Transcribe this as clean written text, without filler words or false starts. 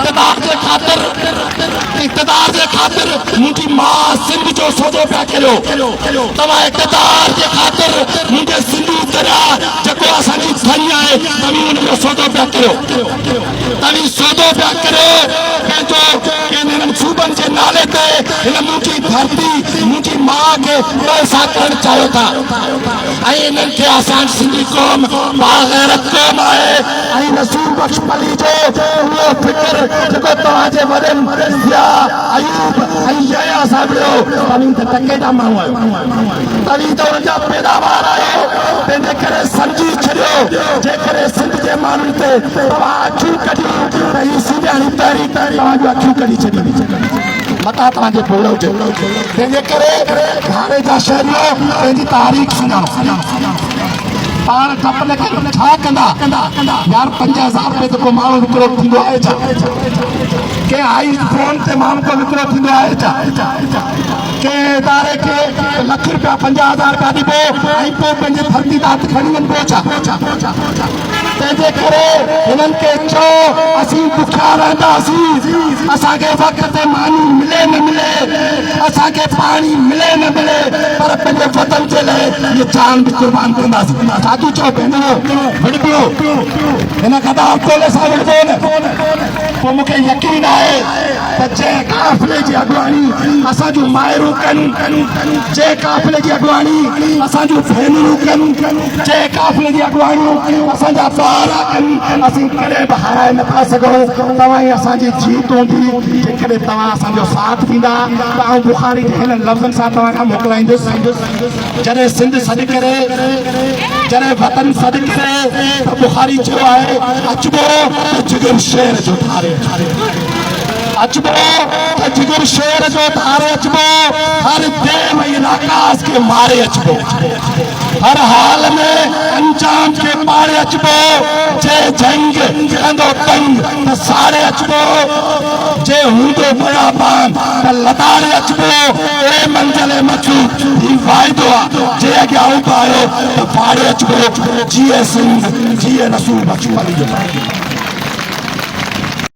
اقتدار جي خاطر اقتدار جي خاطر منهنجي ماء سنڌ جو سودو پيا ڪريو. توهان اقتدار جي خاطر منهنجي سنڌو درياء جيڪو اسان جي ڌڻي آهي توهين ان جو سودو پيا ڪريو. توهين سودو پيا ڪريو پنهنجو ڪنهن هنن صوبن جي نالي تي هن منهنجي ڌرتي منهنجي ماء کي پئسا ڪرڻ چاهيو ٿا ۽ انهن کي اسان سنڌي قوم باغيرت قوم آهي ۽ رسول بخش پليجو اهو فڪر جيڪو توهان جي وڏن ضياء، ايوب ۽ يحيٰ سان وڙهيو، توهين ته ٽڪي جا ماڻهو آهيو، توهين ته انهن جا پيداوار آهيو، تنهنجي ڪري سمجهي ڇڏيو، جيڪڏهن سنڌ جي ماڻهن تي توهان اکيون ڪڍيون ته هي سنڌياڻي تحريڪ توهان جون اکيون ڪڍي ڇڏيندي. متان توهان کي پوڙهو هجي، تنهنجي ڪري گهاڙي جا شهريو پنهنجي تاريخ سڃاڻو. پاڻ ڊپ نه ڪريو، ڇا ڪندا يار 5000 رپئي تي ڪو ماڻهو وڪرو ٿيندو آهي ڇا؟ ڪنهن آئي فون تي ماڻهو ڪو وڪرو ٿيندو آهي ڇا؟ ڪنهن اداري کي لک رپيا 50,000 رپيا ڏبو ۽ پوء پنهنجي ڌرتي تان هٿ کڻي وڃبو ڇا؟ تنهنجي ڪري هنن کي چئو اسين بکيا رهنداسين، اسان کي وقت تي ماني ملي نه ملي، اسان کي پاڻي ملي نه ملي پر پنهنجي وطن جي لاء هيء جان به قربان ڪنداسين. ڇا ٿيون چئو ڀينرو؟ وڙهبو هن غدار ٽولي سان وڙهبو نه پوء مون کي يقين آهي ته جنهن قافلي جي اڳواڻي اسان جون مائرون ڪن، جنهن قافلي جي اڳواڻي اسان جون ڀينرون ڪن، جنهن قافلي جي اڳواڻي اسان جا ٻار ڪن، اسين ڪڏهن به هارائي نه ٿا سگهون. توهان ئي اسان جي جيت هوندي، جيڪڏهن توهان اسان جو ساٿ ڏيندا ته آئون بخاري جي هنن لفظن سان توهان کان موڪلائيندس، جڏهن سنڌ سڏ ڪري، جڏهن وطن سڏ ڪري ته بخاري چيو آهي، اچبو ته جگر شير جو ڌاري اچبو ته جگر شير جو ڌاري اچبو، هر ديو ۽ راڪاس کي ماري اچبو، هر حال ۾ انجام کي پاڙي اچبو، جي جنگ ڪندو تنگ ته ساڙي اچبو، جي هوندو بيابان ته لتاڙي اچبو، اي منزل مقصود هي واعدو آ، جي اڳيان اڀ آيو ته ڦاڙي اچبو، جيئي سنڌ، جيئي رسول بخش پليجو.